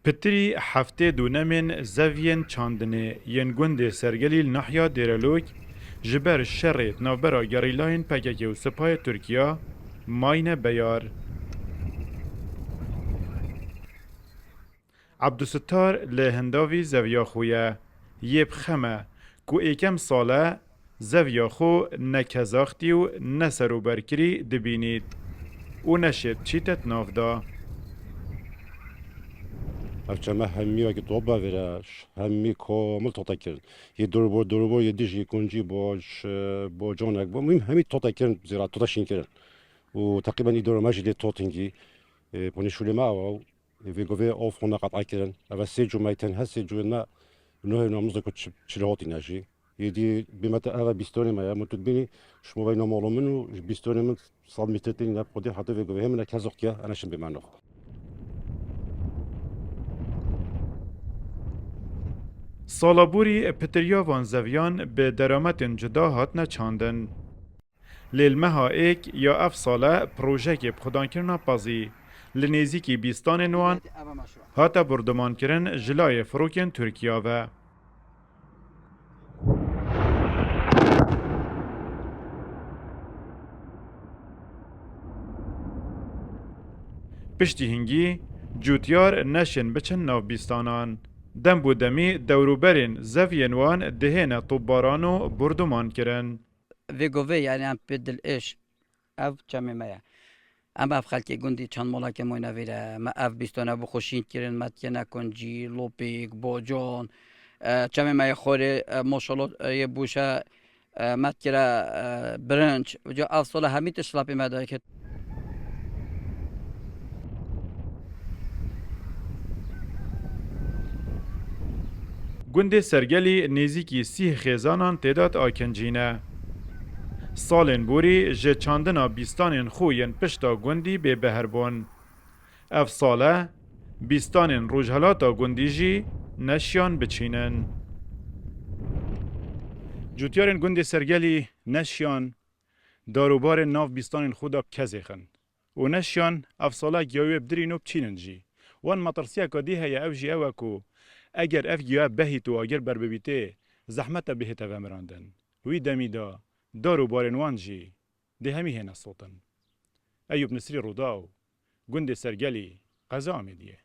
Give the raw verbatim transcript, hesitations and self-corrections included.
Pitirî heftê dûnemên zeviyên çandinê yên gundê Sergelî li nahiya Dêrelok ji ber şerê di navbera gerîlayên P K K û Sipayê Tirkiya mayne beyar. Ebdusittar li hindavî zeviya xwe ye. Yê bi xem e ku êkem sal e zeviya xwe ne kezaxtî û ne serûberkirî dibînît û neşêt çîtet nav da. Ev çeme hemî wekî top bavêre, hemî komil tote kirin. Yê dorûbor, dorûbor yê dijî, kuncî, boc, e, bocanek, bo, mîm hemî tote kirin, zira tote şîn kirin. Û teqrîben î dora me jî lê totingî, e, ponê şûlê me ew, ew, e, vê govê of hona qet'a kirin. Eve sê cû me tenha sê cûyên me nohê namuz de ku çi, çi li hotîne jî. Êdî bîmete eve bîstonê me ye. Min tu dibînî, şima veyna mala min û ji bîstonê min sed metre tênî ne xwedî heta vê govê hê min ne kezoq ya, ene şin bîme nov. Sala borî pitiriya van zeviyan bi derametên cuda hatine çandin. Lê li meha êk ya ev sale projeyekê bi xudankirina pezî li nêzîkî bîstanên wan hate bordumankirin ji layê firokên Tirkiya ve. Piştî hingî, cûtyar neşên biçin nav bîstanan. Dem bo demî dewrûberên zeviyên wan dihêne topbaran û borduman kirin. Vê govê, yanî em pê dilêş, ev çemê me ye. Em ev xelkê gundî çend maleke moyne vîre. Me ev bîstane bi xwe şîn kirin, me dikene kuncî, lopîk, bocan. E, çemê me yê xorê, e, maşallah, e, yê bûşe, e, me dikire, e, birinc. Ca ev sala hemî tişt lepê me dayê ket. Gundê Sergelî nêzîkî sîh xêzanan tê de diakincîne. Salên borî ji çandina bîstanên xwe yên pişta gundî bêbehr bûn. Ev sale bîstanên rojhelata gundî jî neşiyan biçînin. Cûtyarên gundê Sergelî neşiyan darûbarên nav bîstanên xwe de bi kezêxin û neşiyan ev sale giya wê bidirîn û biçînin jî. Wan metirsiyeka dî heye, ew jî ew e ku eger ev giya behît û agir berbibîtê, zehmet e bihête vemirandin. Wî demî de darûbarên wan jî dê hemî hêne sotin. Eyûp Nisrî, Rûdaw, gundê Sergelî, qeza Amêdiyê.